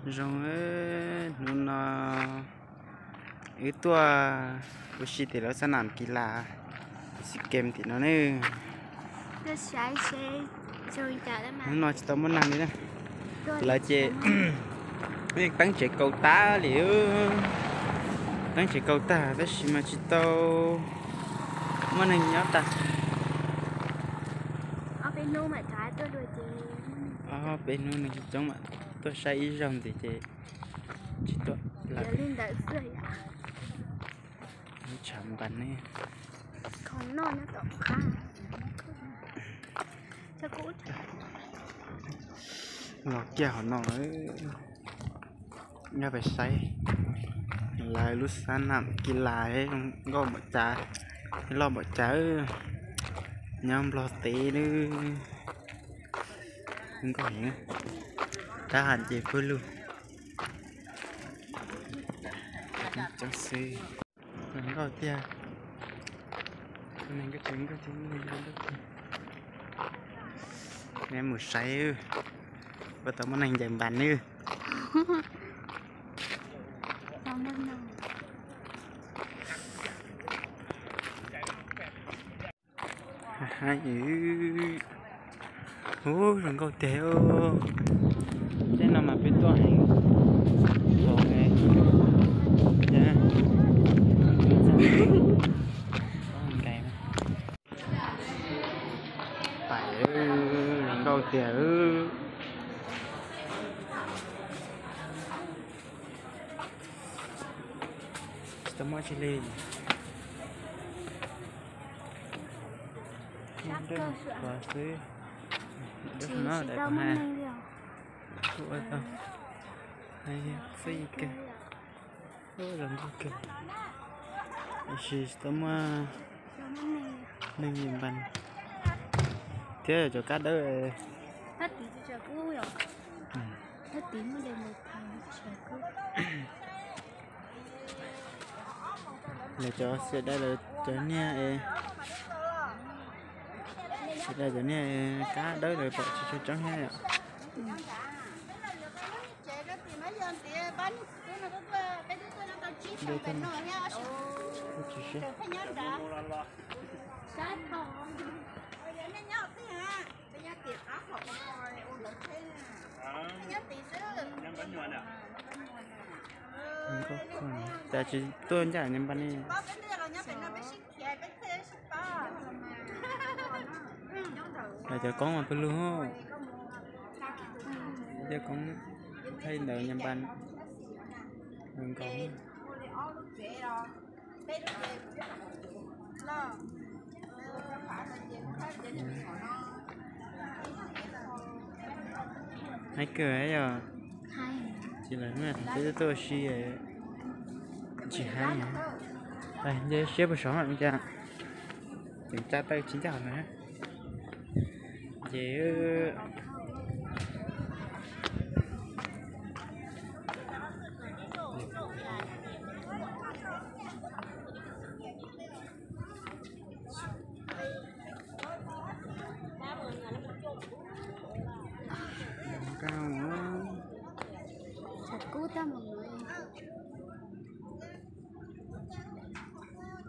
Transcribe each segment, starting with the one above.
Zoo, hnub no wb tuaj ua si tim lawv xab nam kis las Xi Kem tim no ne. Hnub no tsis tau muaj neeg li na. Lawv ces teeb tsev kaus tag li, teeb tsev kaus tag tab sis mas tsis tau muaj neeg nyob tag. Ob peb hnub neeg tsis coob mam tuaj saib ib zaug ntxiv ces tsis tuaj lawm. Tshav npas ne. Los kiag hauv no, nyob pem saib lawv lub xab nam kis las zoo nkauj npaum cas, loj npaum cas, nyob Nplog teb lawm. Zoo nkauj heev, rab hais ces pawg lug. Zoo nkauj tiag. Mus saib, puas tau muaj neeg ncaws npas nawb. Ub, zoo nkauj tiag. Tej no mas peb tuaj heev. Zoo nkauj tiag. Tsis tau muaj tsi li. Xwb, no daim kuv hais, kuv ua tau hais xwb kawg, zoo nkauj kawg, tiam sis tsis tau muaj neeg ncaws npas thiab cov kab dawb. Lawv cov xia dai lawv cov niag, xia dai cov niag kab dawb lawv pom tsis tshua coob thiab yom. Cas tsis tuaj ncaj ncaws npas ne. Lawv cov koob mas pawg lug, cov koob thaij ntawv ncaws npas nkaus. Haib kawg yog, tsis lawm mas twb tuaj si tsis haib. Nce siab puag saud cas tseem tsa tawm tsis ncaj na. Ces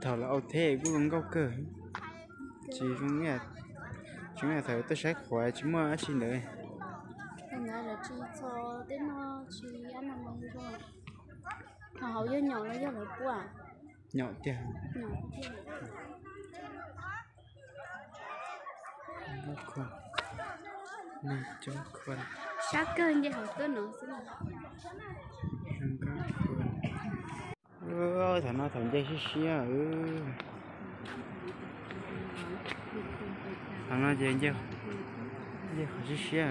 Thaum lawv au theb kuj zoo nkauj kawg, tsis zoo, tsis zoo thaum tuaj saib qhuav tsis muaj dab tsi ntawd. Hauv yog nyom los yog lawv puab? Nyom tiag. Sab kawg nce hauv tuaj no xwb. Thaum no thaum nce siab siab. Thaum no ces nce qhov siab siab.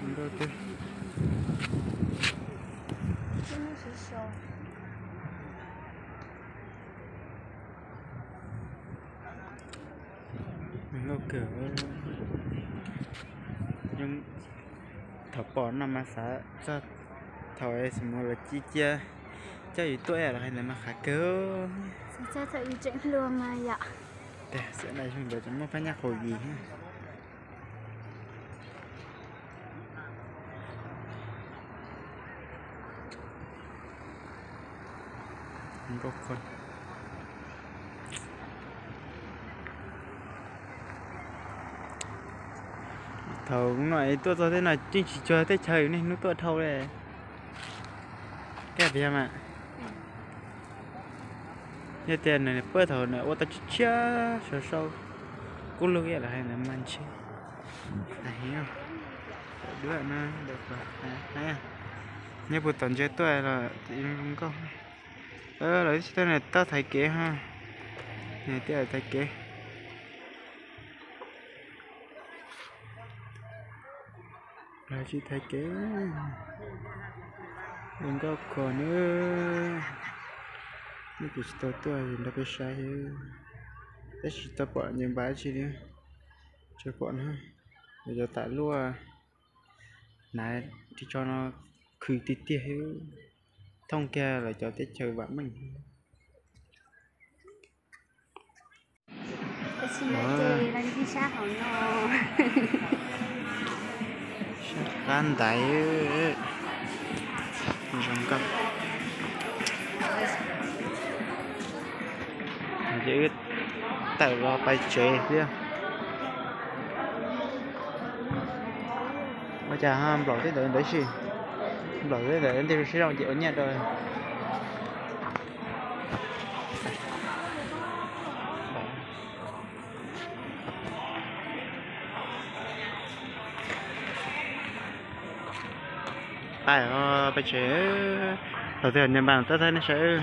Nkauj kawg. Thaum pom no mas xav txog thaum xi mus los ci cia coj yus tuaj los hais ntawd mas qhav kawg. Txawm ntawd tseem muaj phab nyaj qaum yim. Nkauj kawg. Thaum no tuaj txog tej no yeej tsis cuag teb chaws niaj hnub tuaj dhau li. Kab tiag mas. Yog tias nws puag thaum nws ua tau tshiab tshiab saum saum kub lug ib yam li hais ntawd mas ntshe. Duab no, nyob puag tom ntsia tuaj los zoo nkauj. Lawv tsis tau, nws tau thaiv kev ha. Nws tib thaiv kev. Lawv tsis thaiv kev. Zoo nkauj kawg nawb. Neb kuv tsis tau tuaj nrog peb saib, tab sis tsis tau pom ncaws npas tsi li. Tsuas pom no, lawv cov tas luaj hnav ris tsho no khwv tiag tiag, thooj kiag lawv cov teb chaws vam meej. Sab qab ntaiv, zoo nkauj. Ces wb tawm los pais tsev thiab. Ua cas ho nplaum tej ntawd ntawd si, nplaum tej ntawd ntej siab zoo ces ua nyiaj rau. Pais pais tsev, thaum twg nyias npas tab thaij nej saib.